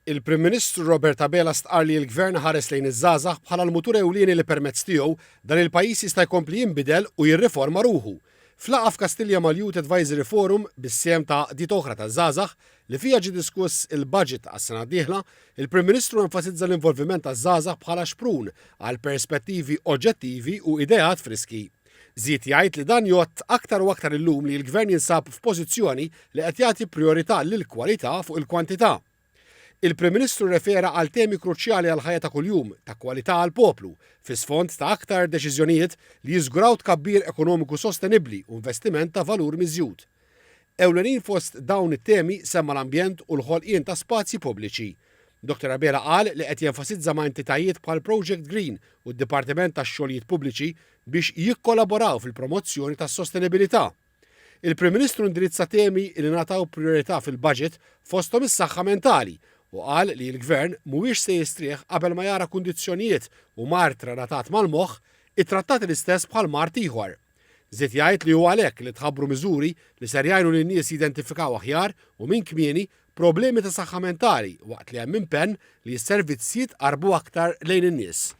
Il-Prim Ministru Robert Abela stqarr li l-Gvern ħares lejn iż-żgħażagħ bħala l-mutur ewlieni li permezz tiegħu dan il-pajjiż jista' jkompli jinbidel u jirriforma ruħu. F'laqgħa f'Kastilja mal-Youth Advisory Forum bis-sehem ta' għaqdiet oħra taż-żgħażagħ li fiha ġie diskuss il-budget għas-sena d-dieħla, il-Prim Ministru enfasizza l-involviment taż-żgħażagħ bħala xprun għal perspettivi oġġettivi u ideat friski. Żied jgħid li dan jgħodd aktar u aktar illum li l-Gvern jinsab f'pożizzjoni li qed jagħti prijorità lill-kwalità fuq il-kwantità. Il-Prim Ministru rrefera għal temi kruċjali għall-ħajja ta' kuljum ta' kwalità għall-poplu, fi sfond ta' aktar deċiżjonijiet li jiżguraw tkabbir ekonomiku sostenibbli u investiment ta' valur miżjud. Ewlenin fost dawn it-temi semma l-ambjent u l-ħolqien ta' spazji pubbliċi. Dottor Abela qal li qed jenfasizza ma' entitajiet bħal Project Green u d-Dipartiment tax-Xogħlijiet Pubbliċi biex jikkollaboraw fil-promozzjoni tas-sostenibilità. Il-Prim Ministru indirizza temi li ngħataw prijorità fil-budget fosthom is-saħħa mentali u qal li l-Gvern mhuwiex se jistrieħ qabel ma jara kundizzjonijiet u mard relatat mal-moħħ ittrattati l-istess bħal mard ieħor. Żied jgħid li hu għalhekk li tħabbru miżuri li ser jgħinu lin-nies jidentifikaw aħjar u minn kmieni problemi ta' saħħa mentali waqt li hemm impenn li s-servizzi jitqarrbu aktar lejn in-nies.